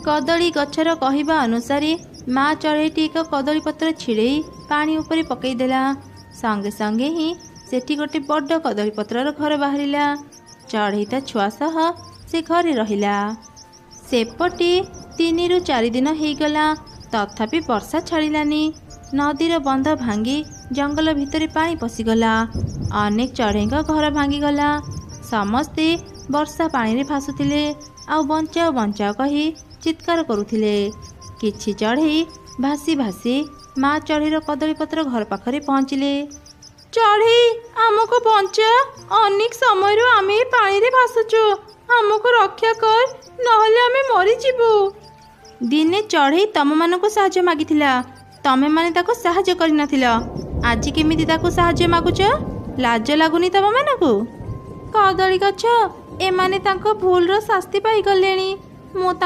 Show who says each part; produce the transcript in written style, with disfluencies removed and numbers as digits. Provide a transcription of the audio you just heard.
Speaker 1: କଦଳୀ ଗଛର କହିବା ଅନୁସାରେ ମା ଚଢ଼େଇଟି ଏକ କଦଳୀ ପତ୍ର ଛିଡ଼େଇ ପାଣି ଉପରେ ପକେଇଦେଲା। ସଙ୍ଗେ ସଙ୍ଗେ ହିଁ ସେଠି ଗୋଟେ ବଡ଼ କଦଳୀ ପତ୍ରର ଘର ବାହାରିଲା। ଚଢ଼େଇ ତା ଛୁଆ ସହ ସେ ଘରେ ରହିଲା। ସେପଟେ 3ରୁ 4 ଦିନ ହେଇଗଲା, ତଥାପି ବର୍ଷା ଛାଡ଼ିଲାନି। ନଦୀର ବନ୍ଧ ଭାଙ୍ଗି ଜଙ୍ଗଲ ଭିତରେ ପାଣି ପଶିଗଲା। ଅନେକ ଚଢ଼େଇଙ୍କ ଘର ଭାଙ୍ଗିଗଲା। ସମସ୍ତେ ବର୍ଷା ପାଣିରେ ଭାସୁଥିଲେ ଆଉ ବଞ୍ଚାଅ ବଞ୍ଚାଅ କହି ଚିତ୍କାର କରୁଥିଲେ। କିଛି ଚଢ଼େଇ ଭାସି ଭାସି ମା ଚଢ଼େଇର କଦଳୀପତ୍ର ଘର ପାଖରେ ପହଞ୍ଚିଲେ। ଚଢ଼େଇ, ଆମକୁ ବଞ୍ଚା! ଅନେକ ସମୟରୁ ଆମେ ଏ ପାଣିରେ ଭାସୁଛୁ। ଆମକୁ ରକ୍ଷା କର, ନହେଲେ ଆମେ ମରିଯିବୁ। ଦିନେ ଚଢ଼େଇ ତମମାନଙ୍କୁ ସାହାଯ୍ୟ ମାଗିଥିଲା, ତମେମାନେ ତାକୁ ସାହାଯ୍ୟ କରିନଥିଲ। ଆଜି କେମିତି ତାକୁ ସାହାଯ୍ୟ ମାଗୁଛ? ଲାଜ ଲାଗୁନି ତମମାନଙ୍କୁ? କଦଳୀ ଗଛ, ଏମାନେ ତାଙ୍କ ଭୁଲର ଶାସ୍ତି ପାଇଗଲେଣି। ମୁଁ